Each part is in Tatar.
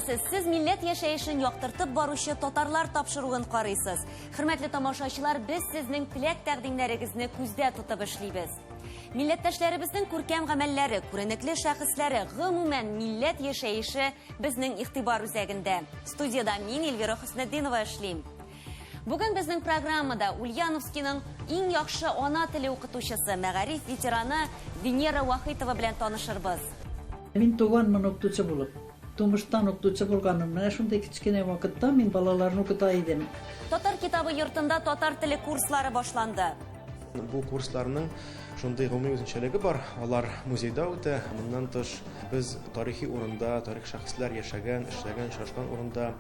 Исәнмесез! Сез милләт яшәешен яктыртып баручы татарлар тапшыруын карыйсыз. Хөрмәтле тамашачылар, без сезнең теләк-тәкъдимнәрегезне күздә тотып эшлибез. Милләттәшләребезнең күркәм гамәлләре, күренекле шәхесләре, гомумән, милләт яшәеше безнең игътибар үзәгендә. Студиядә мин, Эльвира Хөснетдинова эшлим. Бүген безнең программада Ульяновскиның иң яхшы ана теле укытучысы, мәгариф ветераны Венера Вахитова белән танышырбыз. Мин туганмын укытучы булып. Тумыштан укытучы булганмын. Менә шундый кечкенә вакытта мин балаларны укыта идем. Татар китабы йортында татар теле курслары башланды. Бу курсларның шундый гомуми үзенчәлеге бар, алар музейда үтә. Моннан тыш, без тарихи урында, тарих шәхесләр яшәгән, эшләгән, очрашкан урында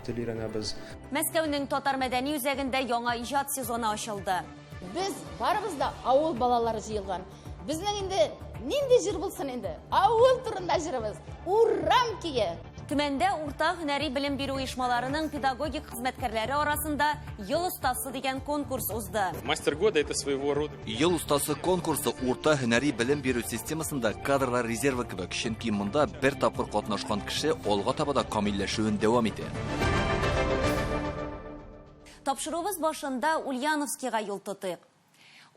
тел өйрәнәбез. Мәскәүнең Татар мәдәни үзәгендә яңа иҗат сезоны ачылды. Без барыбыз да авыл балалары җыелган. Безнең инде нинди җыр булсын инде? Авыл турында җырыбыз. Урам көе. Төмәндә урта һөнәри белем бирү оешмаларының педагогик хезмәткәрләре арасында Ел остасы дигән конкурс узды. Мастер года это своего рода. Ел остасы конкурсы урта һөнәри белем бирү системасында кадрлар резервы кебек, чөнки монда бер тапкыр катнашкан кеше алга таба да камилләшүен дәвам итә. Тапшыруыбыз башында Ульяновскига юл тотыйк.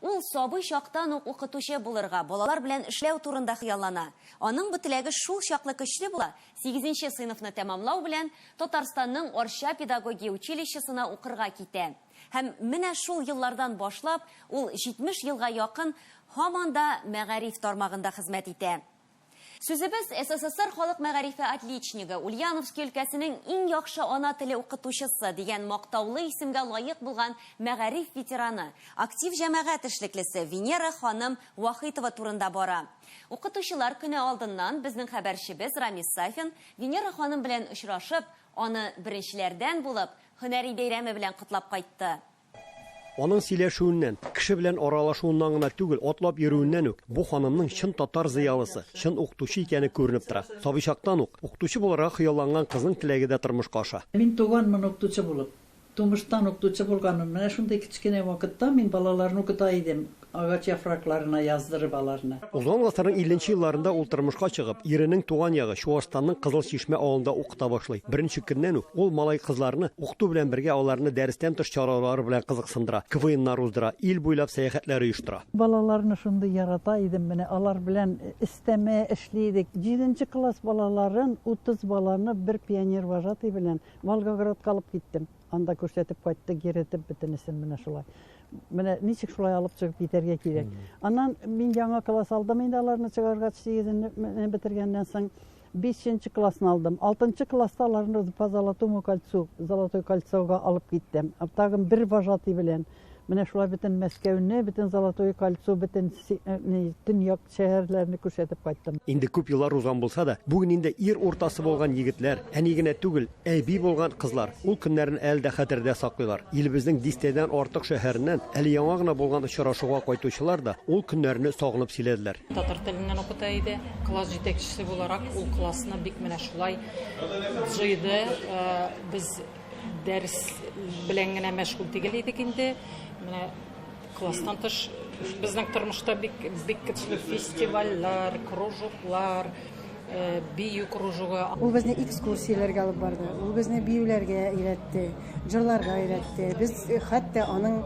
Ул сабый чактан ук укытучы булырга, балалар белән эшләү турында хыяллана. Аның бу теләге шул чаклы көчле була, сигезенче сыйныфны тәмамлау белән Татарстанның Арча педагогия училищесына укырга китә. Һәм менә шул еллардан башлап ул 70 елга якын һаман да мәгариф тармагында хезмәт итә. Сүзебез СССР халык мәгарифе отличнигы, Ульяновски өлкәсенең иң яхшы ана теле укытучысы дигән мактаулы исемгә лаек булган мәгариф ветераны, актив җәмәгать эшлеклесе Венера ханым Вахитова турында бара. Укытучылар көне алдыннан безнең хәбәрчебез Рамис Сафин Венера ханым белән очрашып, аны беренчеләрдән булып, һөнәри бәйрәме белән котлап кайтты. Аның сөйләшүеннән, кеше белән аралашуыннан гына түгел, атлап йөрүеннән үк бу ханымның чын татар зыялысы, чын укытучы икәне күренеп тора. Сабый чактан ук укытучы булырга хыялланган кызның теләге дә тормышка аша. Мин туганмын укытучы булып. Тумыштан укытучы булганмын. Менә шундый кечкенә вакытта мин балаларны укыта идем, агач яфракларына яздырып аларны. Узган гасырның илленче елларында ул тормышка чыгып, иренең туган ягы Чуашстанның Кызыл Чишмә авылында укыта башлый. Беренче көннән үк ул малай-кызларны укыту белән бергә аларны дәрестән тыш чаралары белән кызыксындыра, КВНнар уздыра, ил буйлап сәяхәтләр оештыра. Балаларны шундый ярата идем, менә алар белән өстәмә эшли идек. Җиденче класс балаларын, 30 баланы бер пионервожатый белән Волгоградка алып киттем. Анда күрсәтеп кайттык, йөретеп бөтенесен менә шулай. Менә ничек шулай алып чыгып китәргә кирәк. Аннан мин яңа класс алдым инде аларны чыгаргач, сигезенне бетергәннән соң бишенче классны алдым. Алтынчы класста аларны по Золотому кольцу, Золотой кольцога алып киттем. Тагын бер вожатый белән. Менә шулай бөтен Мәскәүне, бөтен Золотое кольцо, бөтен төньяк шәһәрләрне күрсәтеп кайттым. Инде күп еллар узган булса да, бүген инде ир уртасы булган егетләр, әни генә түгел, әби булган кызлар ул көннәрне әле дә хәтердә саклыйлар. Илебезнең дистәдән артык шәһәреннән әле яңа гына булган очрашуга кайтучылар да ул көннәрне сагынып сөйләделәр. Татар теленнән укыта иде. Класс җитәкчесе буларак ул классны бик менә шулай җыйды. Без дәрес белән генә мәшгуль түгел идек инде. Менә класстан тыш безнең тормышта бик бик көчле фестивальләр, кружоклар, э, бию кружогы. Ул безне экскурсияләргә алып барды, ул безне биюләргә өйрәтте, җырларга өйрәтте. Без хәтта аның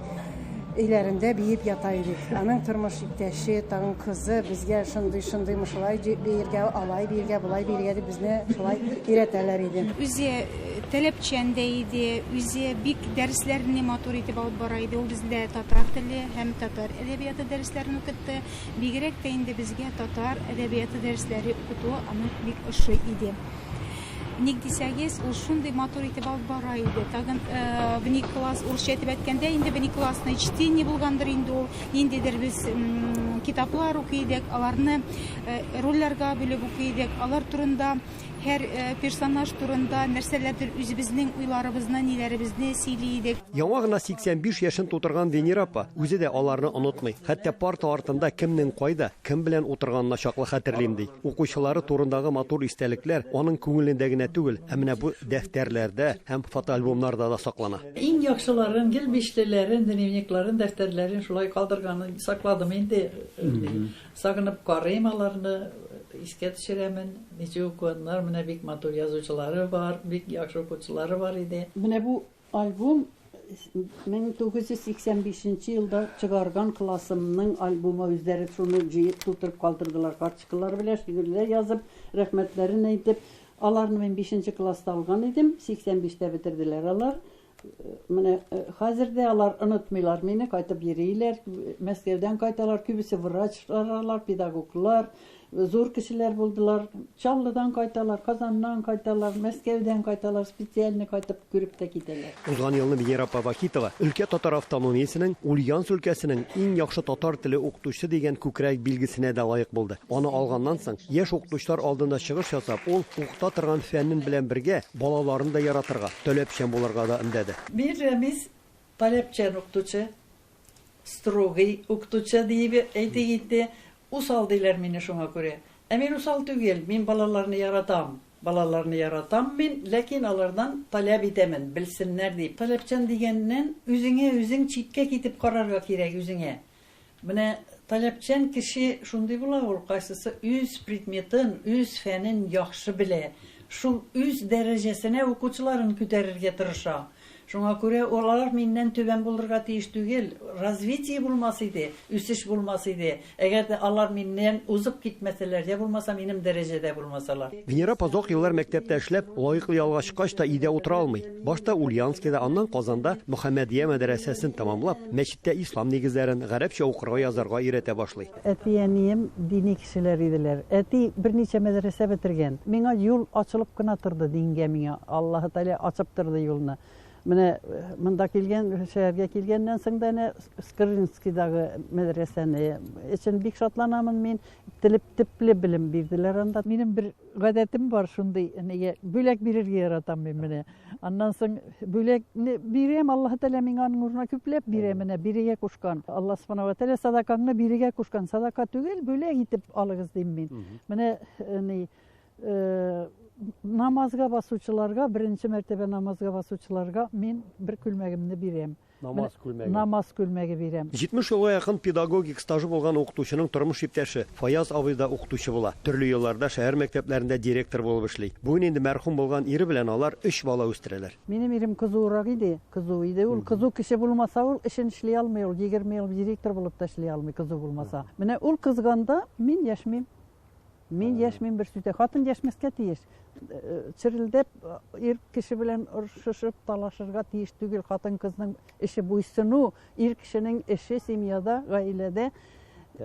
өйләрендә биеп ята идек. Аның тормыш иптәше, тагын кызы безгә шундый-шундый шулай биергә, алай биергә, болай биергә дип безне шулай өйрәтәләр иде. Үзе э, таләпчән дә иде, үзе бик дәресләрне матур итеп алып бара иде. Ул бездә татар теле һәм татар әдәбияты дәресләрен укытты. Бигрәк тә инде безгә татар әдәбияты дәресләре укытуы аның бик ошый иде. Ник дисәгез, ул шундый матур итеп алып бара иде. Тагын э, внекласс, урысча итеп әйткәндә, инде внеклассное чтение булгандыр инде ул. Ниндидер без китаплар укый идек, аларны э, рольләргә бүлеп укый идек. Алар турында һәр э, персонаж турында нәрсәләрдер үзебезнең уйларыбызны, ниләребезне сөйли идек. Яңа гына 85 яшен тутырган Венера апа үзе дә аларны онытмый. Хәтта парта артында кемнең кайда, кем белән утырганына чаклы хәтерлим, ди. Укучылары турындагы матур истәлекләр аның күңелендә генә түгел, ә менә бу дәфтәрләрдә һәм фотоальбомнарда да саклана. Иң яхшыларын, гел бишлеләрен, дневникларын, дәфтәрләрен шулай калдырганын сакладым инде. Сагынып карыйм аларны. искә төшерәмен. Ничек укыганнар, менә бик матур язучылары бар, бик яхшы укучылары бар иде. Менә бу альбом 1985 нче елда чыгарган классымның альбомы, үзләре шуны җыеп тутырып калдырдылар, карточкалар белән шигырьләр язып, рәхмәтләрен әйтеп. Аларны мин бишенче класста алган идем, 85тә бетерделәр алар. Менә хәзер дә алар онытмыйлар мине, кайтып йөриләр, Мәскәүдән кайталар, күбесе врачлар алар, педагоглар, зур кешеләр булдылар. Чаллыдан кайталар, Казаннан кайталар, Мәскәүдән кайталар, специально кайтып күреп тә китәләр. Узган елны Венера апа Вахитова өлкә татар автономиясенең Ульяновск өлкәсенең иң яхшы татар теле укытучысы дигән күкрәк билгесенә дә лаек булды. Аны алганнан соң, яшь укытучылар алдында чыгыш ясап, ул укыта торган фәнен белән бергә балаларын да яратырга, таләпчән булырга да өндәде. Мин Рәмис таләпчән укытучы, строгий укытучы диеп әйтик инде. Усал диләр мине шуңа күрә. Ә мин усал түгел, мин балаларны яратам. Балаларны яратам мин, ләкин алардан таләп итәмен, белсеннәр дип. Таләпчән дигәннән, үзеңә үзең читкә китеп карарга кирәк үзеңә. Менә таләпчән кеше шундый була ул, кайсысы үз предметын, үз фәнен яхшы белә, шул үз дәрәҗәсенә укучыларын күтәрергә тырыша. Шуңа күрә алар миннән түбән булырга тиеш түгел. Развитие булмас иде, үсеш булмас иде, әгәр дә алар миннән узып китмәсәләр, я булмаса минем дәрәҗәдә булмасалар. Венера апа озак еллар мәктәптә эшләп, лаеклы ялга чыккач та өйдә утыра алмый. Башта Ульяновскида, аннан Казанда Мөхәммәдия мәдрәсәсен тәмамлап, мәчеттә ислам нигезләрен, гарәпчә укырга, язарга өйрәтә башлый. Әти-әнием дини кешеләр иделәр. Әти берничә мәдрәсә бетергән. Миңа юл ачылып кына торды дингә миңа Аллаһы Тәгалә ачып торды юлны. Менә монда килгән, шәһәргә килгәннән соң да әнә Скрынскийдагы мәдрәсәне өчен бик шатланамын мин. Телеп төпле белем бирделәр анда. Минем бер гадәтем бар шундый, нигә бүләк бирергә яратам мин менә. Аннан соң бүләкне бирәм, Аллаһы Тәгалә миңа аның урынына күпләп бирә, менә бирергә кушкан. Аллаһ Субхана ва Тәгалә садакаңны бирергә кушкан. Садака түгел, бүләк итеп алыгыз дим мин. Менә ни намазга басучыларга, беренче мәртәбә намазга басучыларга мин бер күлмәгемне бирәм. Намаз күлмәге. Намаз күлмәге бирәм. 70 елга якын педагогик стажы булган укытучының тормыш иптәше Фаяз абый да укытучы була. Төрле елларда шәһәр мәктәпләрендә директор булып эшли. Бүген инде мәрхүм булган ире белән алар өч бала үстерәләр. Минем ирем кызуырак иде, кызу иде ул. Кызу кеше булмаса, ул эшен эшли алмый, ул 20 ел директор булып та эшли алмый, кызу булмаса. Менә ул кызганда мин яшьмим. Мин яшьмим бер сүздә. Хатын яшьмәскә тиеш. Черелдәп ир кеше белән орышышып талашырга тиеш түгел. Хатын-кызның эше буйсыну, ир кешенең эше семьяда, гаиләдә,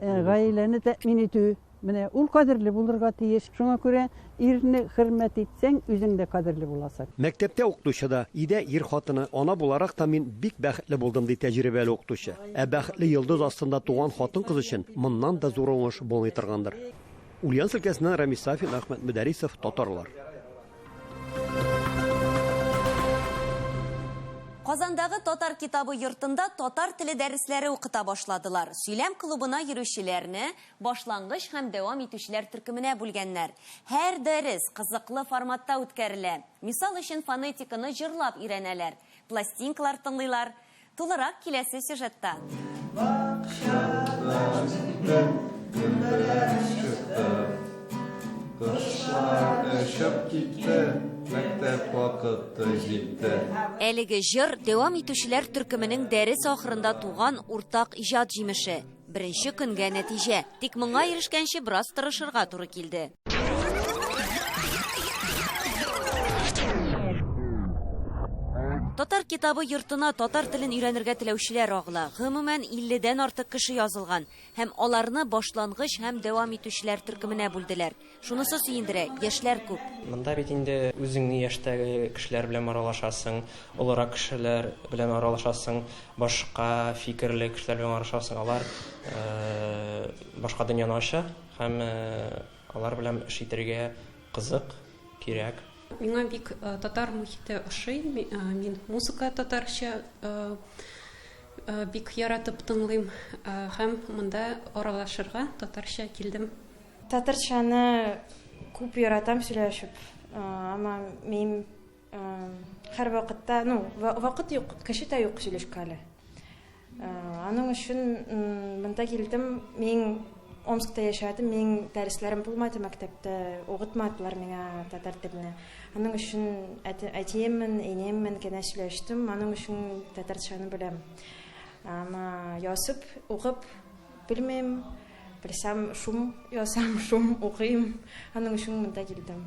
гаиләне тәэмин итү. Менә ул кадерле булырга тиеш. Шуңа күрә ирне хөрмәт итсәң, үзең дә кадерле буласың. Мәктәптә укытучы да, өйдә ир хатыны, ана буларак та мин бик бәхетле булдым, ди тәҗрибәле укытучы. Ә бәхетле йолдыз астында туган хатын-кыз өчен моннан да зур уңыш булмый торгандыр. Ульяновск өлкәсеннән Рамис Сафин, Әхмәт Мөдәрисов, Татарлар. Казандагы Татар китабы йортында татар теле дәресләре укыта башладылар. Сөйләм клубына йөрүчеләрне башлангыч һәм дәвам итүчеләр төркеменә бүлгәннәр. Һәр дәрес кызыклы форматта үткәрелә. Мисал өчен фонетиканы җырлап өйрәнәләр, пластинкалар тыңлыйлар. Тулырак киләсе сюжетта. Әлеге җыр дәвам итүчеләр төркеменең дәрес ахырында туган уртак иҗат җимеше. Беренче көнгә нәтиҗә. Тик моңа ирешкәнче бераз тырышырга туры килде. Татар китабы йортына татар телен өйрәнергә теләүчеләр агыла. Гомумән, 50дән артык кеше язылган һәм аларны башлангыч һәм дәвам итүчеләр төркеменә бүлделәр. Шунысы сөендерә, яшьләр күп. Монда бит инде үзеңнең яшьтәге кешеләр белән аралашасың, олырак кешеләр белән аралашасың, башка фикерле кешеләр белән аралашасың. Алар башка дөньяны ача һәм алар белән эш итәргә кызык, кирәк. Миңа бик татар мохите ошый. Мин музыка татарча бик яратып тыңлыйм һәм монда аралашырга татарча килдем. Татарчаны күп яратам сөйләшеп, әмма мин һәр вакытта, ну, вакыт юк, кеше дә юк сөйләшкә әле. Аның өчен монда килдем. Мин Омскта яшәдем, минем дәресләрем булмады мәктәптә, укытмадылар миңа татар телене. Аның өчен әтием белән, әнием белән генә сөйләштем, аның өчен татарчаны беләм. Ама язып, укып белмим, белсәм шум язам, шум укыйм. Аның өчен монда килдем.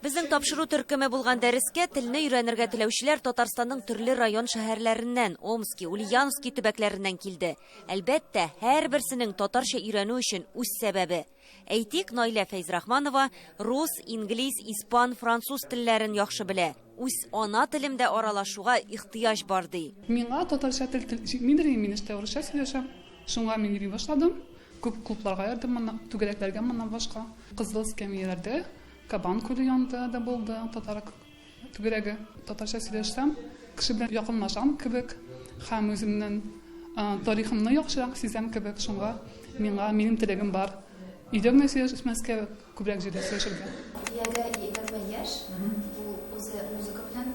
Безнең тапшыру төркеме булган дәрескә телне өйрәнергә теләүчеләр Татарстанның төрле район-шәһәрләреннән, Омски, Ульяновски төбәкләреннән килде. Әлбәттә, һәрберсенең татарча өйрәнү өчен үз сәбәбе. Әйтик, Наилә Фәйзрахманова рус, инглиз, испан, француз телләрен яхшы белә. Үз ана телемдә аралашуга ихтыяҗ бар, ди. Миңа татарча тел җитмидер инде, мин эштә урысча сөйләшәм. Шуңа мин йөри башладым. Күп клубларга йөрдем моннан, түгәрәкләргә моннан башка. Кызыл эскәмияләрдә Кабан күле янында да булды татар түгәрәге. Татарча сөйләшсәм, кеше белән якынлашам кебек һәм үземнең тарихымны яхшырак сизәм кебек. Шуңа миңа минем теләгем бар. Өйдә генә сөйләшмәскә, күбрәк җирдә сөйләшергә. Лилиягә 20 яшь, ул үзе музыка белән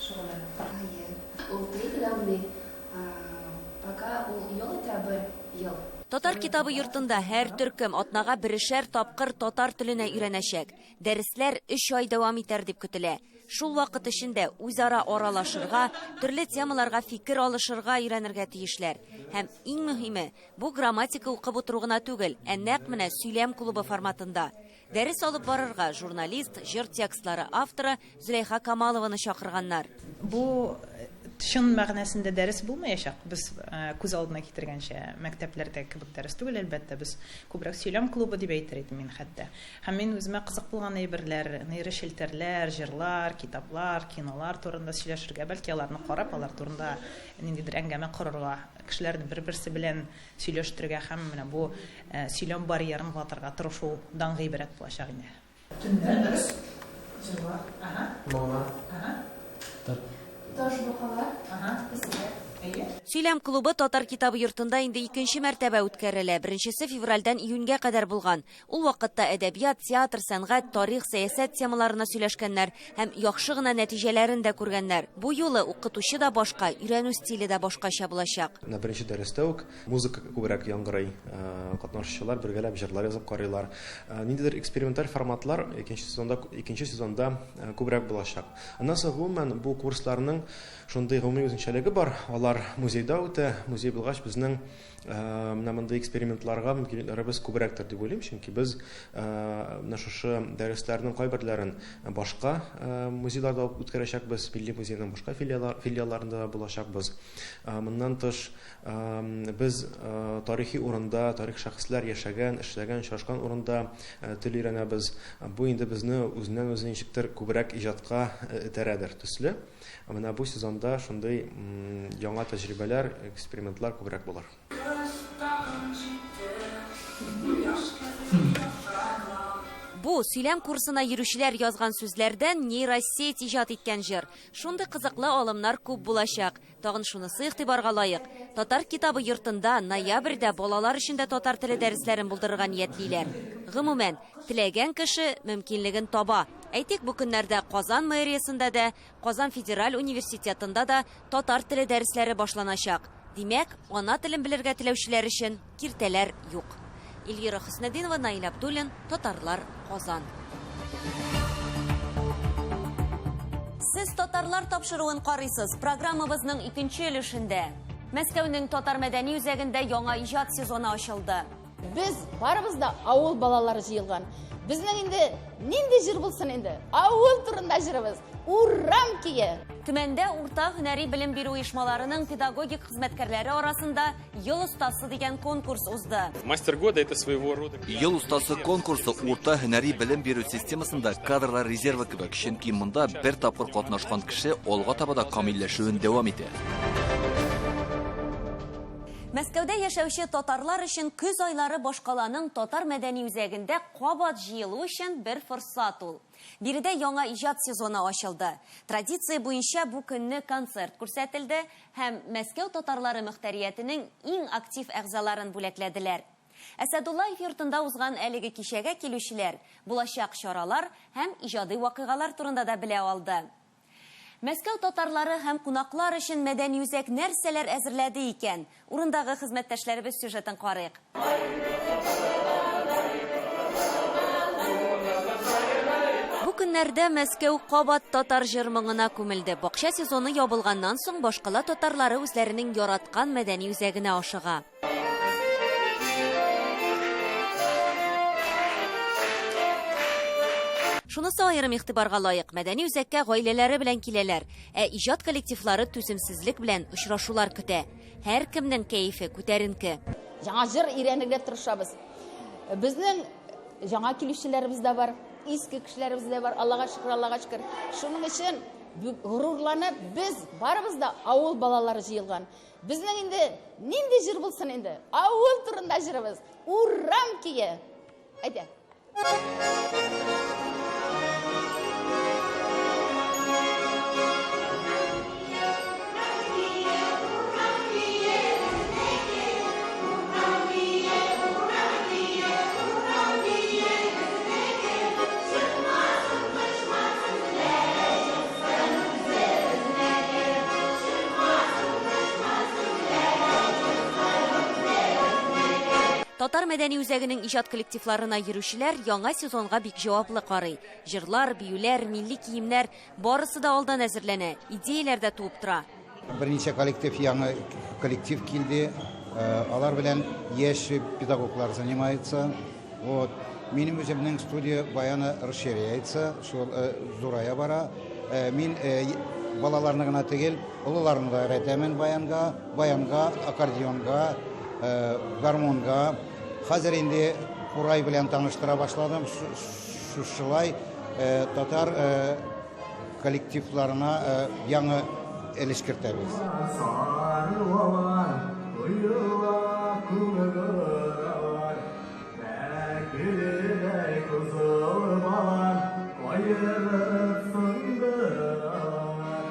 шөгыльләнә. Әйе. Ул третьедә уйный. Пока ул ял итә бер ел. Татар китабы йортында һәр төркем атнага берешәр тапкыр татар теленә өйрәнәчәк. Дәресләр өч ай дәвам итәр дип көтелә. Шул вакыт эчендә үзара аралашырга, төрле темаларга фикер алышырга өйрәнергә тиешләр. Һәм иң мөһиме, бу грамматика укып утыру гына түгел, ә нәкъ менә сөйләм клубы форматында. Дәрес алып барырга журналист, җыр текстлары авторы Зөләйха Камалованы чакырганнар. Бу чын мәгънәсендә дәрес булмаячак. Без күз алдына китергәнчә, мәктәпләрдә кебек дәрес түгел, әлбәттә. Без күбрәк сөйләм клубы дип әйтер идем мин хәтта. Һәм мин үземә кызык булган әйберләр, нейрочелтәрләр, җырлар, китаплар, кинолар турында сөйләшергә, бәлки аларны карап, алар турында ниндидер әңгәмә корырга, кешеләрне бер-берсе белән сөйләштерергә һәм менә бу сөйләм барьерын ватарга тырышудан гыйбарәт булачак инде. Төннәр дөрес. Җырлар. Ага. Моңнар. Ага. Ташбакалар. Ага. Песиләр. Әйе. Сөйләм клубы Татар китабы йортында инде икенче мәртәбә үткәрелә. Беренчесе февральдән июньгә кадәр булган. Ул вакытта әдәбият, театр, сәнгать, тарих, сәясәт темаларына сөйләшкәннәр һәм яхшы гына нәтиҗәләрен дә күргәннәр. Бу юлы укытучы да башка, өйрәнү стиле дә башкача булачак. Менә беренче дәрестә үк Музыка күбрәк яңгырый, катнашучылар бергәләп җырлар язып карыйлар. Ниндидер эксперименталь форматлар икенче сезонда, икенче сезонда күбрәк булачак. Аннан соң, гомумән, бу курсларның шундый гомуми үзенчәлеге бар, алар музейда үтә. Музей булгач, безнең менә мондый экспериментларга мөмкинлекләребез күбрәктер дип уйлыйм, чөнки без менә шушы дәресләрнең кайберләрен башка музейларда үткәрәчәкбез, Милли музейның башка филиалларында булачакбыз. Моннан тыш, без тарихи урында, тарих шәхесләр яшәгән, эшләгән, очрашкан урында тел өйрәнәбез. Бу инде безне үзеннән-үзе ничектер күбрәк иҗатка этәрәдер төсле. Менә бу сезонда шундый яңа тәҗрибәләр, экспериментлар күбрәк булыр. Бу, сөйләм курсына йөрүчеләр язган сүзләрдән нейросеть иҗат иткән җыр. Шундый кызыклы алымнар күп булачак. Тагын шунысы игътибарга лаек, Татар китабы йортында ноябрьдә балалар өчен дә татар теле дәресләрен булдырырга ниятлиләр. Гомумән, теләгән кеше мөмкинлеген таба. Әйтик, бу көннәрдә Казан мэриясендә дә, Казан федераль университетында да татар теле дәресләре башланачак. Димәк, ана телен белергә теләүчеләр өчен киртәләр юк. Эльвира Хөснетдинова, Наил Абдуллин, Татарлар, Казан. Сез Татарлар тапшыруын карыйсыз. Программабызның икенче өлешендә. Мәскәүнең Татар мәдәни үзәгендә яңа иҗат сезоны ачылды. Без барыбыз да авыл балалары җыелган. Безнең инде нинди җыр булсын инде? Авыл турында җырыбыз. Урам көе. Төмәндә урта һөнәри белем бирү оешмаларының педагогик хезмәткәрләре арасында Ел остасы дигән конкурс узды. Мастер года это своего рода. Ел остасы конкурсы урта һөнәри белем бирү системасында кадрлар резервы кебек, чөнки монда бер тапкыр катнашкан кеше алга таба да камилләшүен дәвам итә. Мәскәүдә яшәүче татарлар өчен көз айлары башкаланың татар мәдәни үзәгендә кабат җыелу өчен бер форсат ул. Биредә яңа иҗат сезоны ачылды. Традиция буенча бу көнне концерт күрсәтелде һәм Мәскәү татарлары мөхтәриятенең иң актив әгъзаларын бүләкләделәр. Әсәдуллаев йортында узган әлеге кичәгә килүчеләр булачак чаралар һәм иҗади вакыйгалар турында да белә алды. Мәскәү татарлары һәм кунаклар өчен мәдәни үзәк нәрсәләр әзерләде икән? Урындагы хезмәттәшләребез сюжетын карыйк. Бу көннәрдә Мәскәү кабат татар җыр-моңына күмелде. Бакча сезоны ябылганнан соң башкала татарлары үзләренең яраткан мәдәни үзәгенә ашыга. Шунысы аерым игътибарга лаек, мәдәни үзәккә гаиләләре белән киләләр, ә иҗат коллективлары түземсезлек белән очрашулар көтә. Һәркемнең кәефе күтәренке. Яңа җыр өйрәнергә тырышабыз. Безнең яңа килүчеләребез дә бар, иске кешеләребез дә бар, Аллага шөкер, Аллага шөкер. Шуның өчен горурланып, без барыбыз да авыл балалары җыелган. Безнең инде нинди җыр булсын инде? Авыл турында җырыбыз. Урам көе. Әйдә. Татар мәдәни үзәгенең иҗат коллективларына йөрүчеләр яңа сезонга бик җаваплы карый. Җырлар, биюләр, милли киемнәр барысы да алдан әзерләнә, идеяләр дә туып тора. Берничә коллектив яңа коллектив килде. Алар белән яшь педагоглар занимается. Вот. Минем үземнең студия баяны расширяется, шул зурая бара. Мин балаларны гына түгел, олыларны да өйрәтәмен баянга, баянга, аккордеонга, гармунга. Хәзер инде курай белән таныштыра башладым. Шушылай татар коллективларына яңа өлеш кертәбез.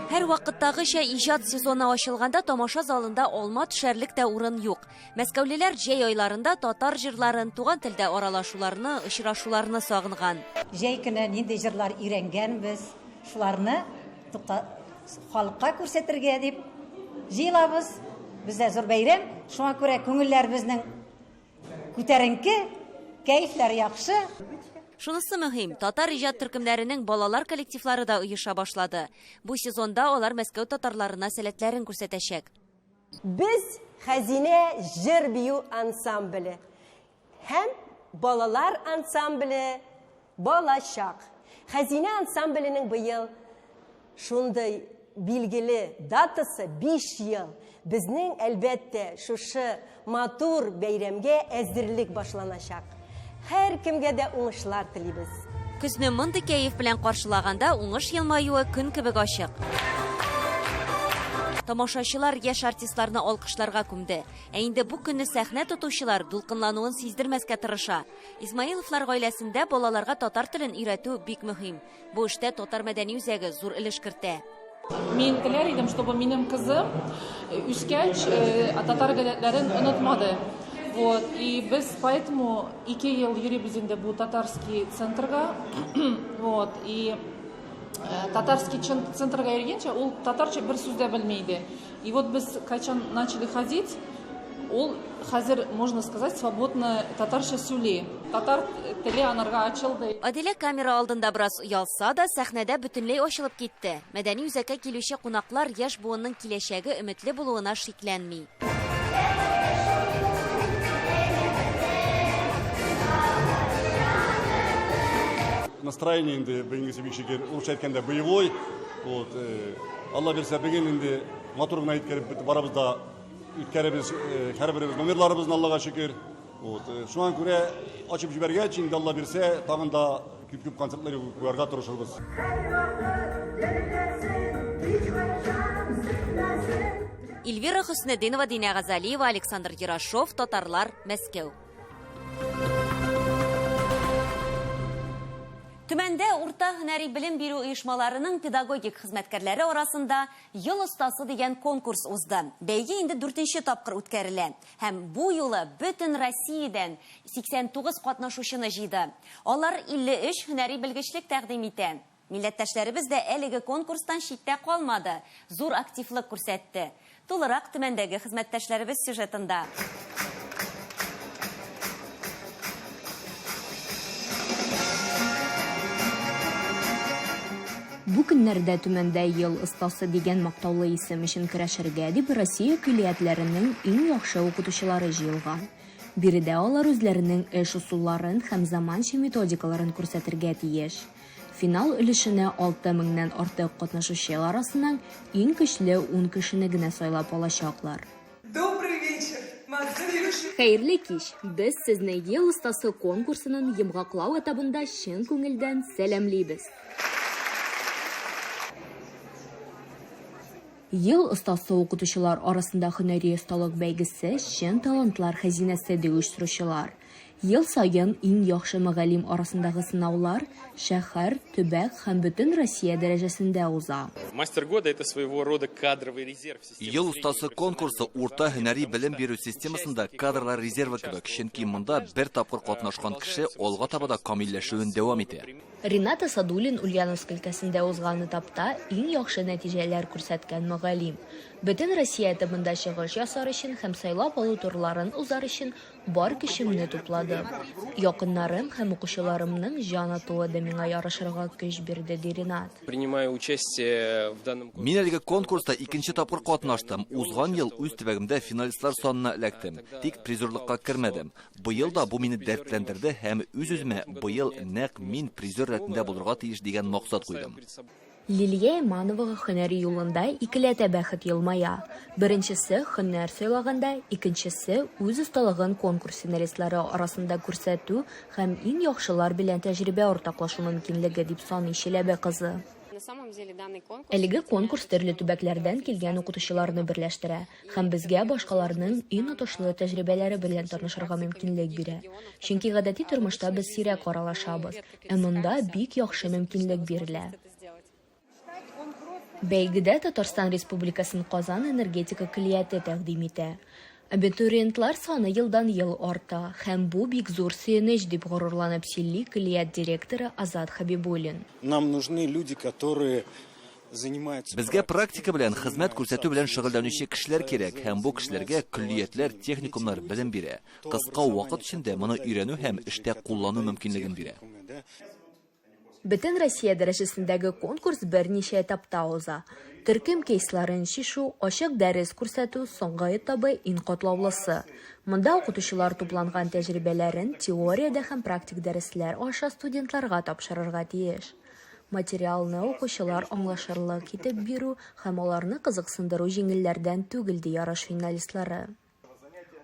Һәрвакыттагыча иҗат сезоны ачылганда тамаша залында алма төшәрлек тә урын юк. Мәскәүлеләр җәй айларында татар җырларын, туган телдә аралашуларны, очрашуларны сагынган. Җәй көне нинди җырлар өйрәнгәнбез, шуларны халыкка күрсәтергә дип җыелабыз. Бездә зур бәйрәм, шуңа күрә күңелләр безнең Күтәренке, кәефләр яхшы. Шунысы мөһим, татар иҗат төркемнәренең балалар коллективлары да оеша башлады. Бу сезонда алар Мәскәү татарларына сәләтләрен күрсәтәчәк. Без Хәзинә җыр-бию ансамбле һәм балалар ансамбле Балачак. Хәзинә ансамбленең быел шундый билгеле датасы 5 ел. Безнең, әлбәттә, шушы матур бәйрәмгә әзерлек башланачак. Һәркемгә дә уңышлар телибез. Көзне мондый кәеф белән каршылаганда уңыш елмаюы көн кебек ачык. Тамашачылар яшь артистларны алкышларга күмде. Ә инде бу көнне сәхнә тотучылар дулкынлануын сиздермәскә тырыша. Измаиловлар гаиләсендә балаларга татар телен өйрәтү бик мөһим. Бу эштә Татар мәдәни үзәге зур өлеш кертә. Мин теләр идем, чтобы минем кызым үскәч татар гадәтләрен онытмады. Вот, и без поэтому ике ел йөрибез инде бу татарский центрга. Вот, и татарский центрга йөргәнчә ул татарча бер сүз дә белми иде. И вот без кайчан начали ходить, ул хәзер, можно сказать, свободно татарча сөйли. Татар теле анарга ачылды. Аделя камера алдында бераз оялса да, сәхнәдә бөтенләй ачылып китте. Мәдәни үзәккә килүче кунаклар яшь буынның киләчәге өметле булуына шикләнми. Настроение инде бүгенгесе бик шөкер, урысча әйткәндә, боевой. Вот, Алла бирсә, бүген инде матур гына үткәреп барабыз да үткәрәбез һәрберебез номерларыбызны, Аллага шөкер. Вот, шуңа күрә ачып җибәргәч, инде Алла бирсә, тагын да күп-күп концертлар куярга тырышырбыз. Эльвира Хөснетдинова, Динә Газалиева, Александр Ерашов, Татарлар, Мәскәү. Төмәндә урта һөнәри белем бирү оешмаларының педагогик хезмәткәрләре арасында Ел остасы дигән конкурс узды. Бәйге инде дүртенче тапкыр үткәрелә. Һәм бу юлы бөтен Россиядән 89 катнашучыны җыйды. Алар 53 һөнәри белгечлек тәкъдим итә. Милләттәшләребез дә әлеге конкурстан читтә калмады, зур активлык күрсәтте. Тулырак Төмәндәге хезмәттәшләребез сюжетында. Бу көннәрдә Төмәндә Ел остасы дигән мактаулы исем өчен көрәшергә дип Россия көллиятләренең иң яхшы укытучылары җыелган. Биредә алар үзләренең эш ысулларын һәм заманча методикаларын күрсәтергә тиеш. Финал өлешенә 6 меңнән артык катнашучы арасыннан иң көчле ун кешене генә сайлап алачаклар. Добрый вечер! Хәерле кич! Без сезне Ел остасы конкурсының йомгаклау этабында чын күңелдән сәламлибез! Ел остасы укытучылар арасында һөнәри осталык бәйгесе чын талантлар хәзинәсе, ди оештыручылар. Ел саен иң яхшы мөгаллим арасындагы сынаулар шәһәр, төбәк һәм бөтен Россия дәрәҗәсендә уза. Мастер года это своего рода кадровый резерв. Ел остасы конкурсы урта һөнәри белем бирү системасында кадрлар резервы кебек, чөнки монда бер тапкыр катнашкан кеше алга таба да камилләшүен дәвам итә. Ринат Асадуллин Ульяновск өлкәсендә узган этапта иң яхшы нәтиҗәләр күрсәткән мөгаллим. Бөтен Россия этабында чыгыш ясар өчен һәм сайлап алу турларын узар өчен Бар көчемне тупладым. Якыннарым һәм укучыларымның җан атуы да миңа ярышырга көч бирде, ди Ринат. Принимаю участие в данном Мин әлеге конкурста икенче тапкыр катнаштым. Узган ел үз төбәгемдә финалистлар санына эләктем, тик призерлыкка кермәдем. Быел да бу мине дәртләндерде һәм үз-үземә быел нәкъ мин призер рәтендә булырга тиеш дигән максат куйдым. Лилия Имановага һөнәри юлында икеләтә бәхет елмая. Беренчесе, һөнәр сайлаганда, икенчесе, үз осталыгын конкурс финалистлары арасында күрсәтү һәм иң яхшылар белән тәҗрибә уртаклашу мөмкинлеге, дип саный Чиләбе кызы. Әлеге конкурс төрле төбәкләрдән килгән укытучыларны берләштерә һәм безгә башкаларның иң отышлы тәҗрибәләре белән танышырга мөмкинлек бирә. Чөнки гадәти тормышта без сирәк аралашабыз, ә монда бик яхшы мөмкинлек бирелә. Бәйгедә Татарстан Республикасын Казан энергетика көллияте тәкъдим итә. Абитуриентлар саны елдан-ел арта, һәм бу бик зур сөенеч, дип горурланып сөйли көллият директоры Азат Хәбибуллин. Нам нужны люди, которые занимаются. Безгә практика белән, хезмәт күрсәтү белән шөгыльләнүче кешеләр кирәк, һәм бу кешеләргә көллиятләр, техникумнар белем бирә. Кыска вакыт эчендә моны өйрәнү һәм эштә куллану мөмкинлеген бирә. Бөтен Россия дәрәҗәсендәге конкурс берничә этапта уза. Төркем кейсларын чишү, ачык дәрес күрсәтү, соңгы этабы иң катлаулысы. Монда укытучылар тупланган тәҗрибәләрен теориядә һәм практик дәресләр аша студентларга тапшырырга тиеш. Материалны укучылар аңлашырлык итеп бирү һәм аларны кызыксындыру җиңелләрдән түгел, ди ярыш финалистлары.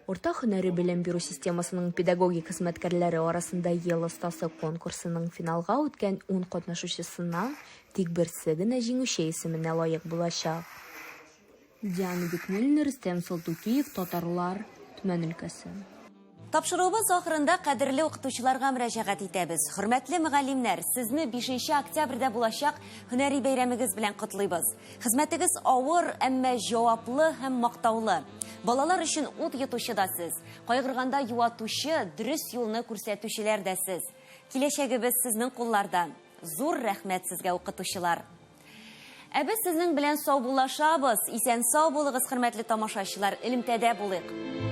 Урта һөнәри белем бирү системасының педагогик хезмәткәрләре арасында Ел остасы конкурсының финалга үткән ун катнашучысыннан тик берсе генә җиңүче исеменә лаек булачак. Диана Бикмуллина, Рөстәм Салтукиев, Татарлар, Төмән өлкәсе. Тапшыруыбыз ахырында кадерле укытучыларга мөрәҗәгать итәбез. Хөрмәтле мөгаллимнәр, сезне 5 октябрьдә булачак һөнәри бәйрәмегез белән котлыйбыз. Хезмәтегез авыр, әмма җаваплы һәм мактаулы. Балалар өчен ут йотучы да сез, кайгырганда юатучы, дөрес юлны күрсәтүчеләр дә сез. Киләчәгебез сезнең кулларда. Зур рәхмәт сезгә, укытучылар. Ә без сезнең белән саубуллашабыз. Исән-сау булыгыз, хөрмәтле тамашачылар. Элемтәдә булыйк.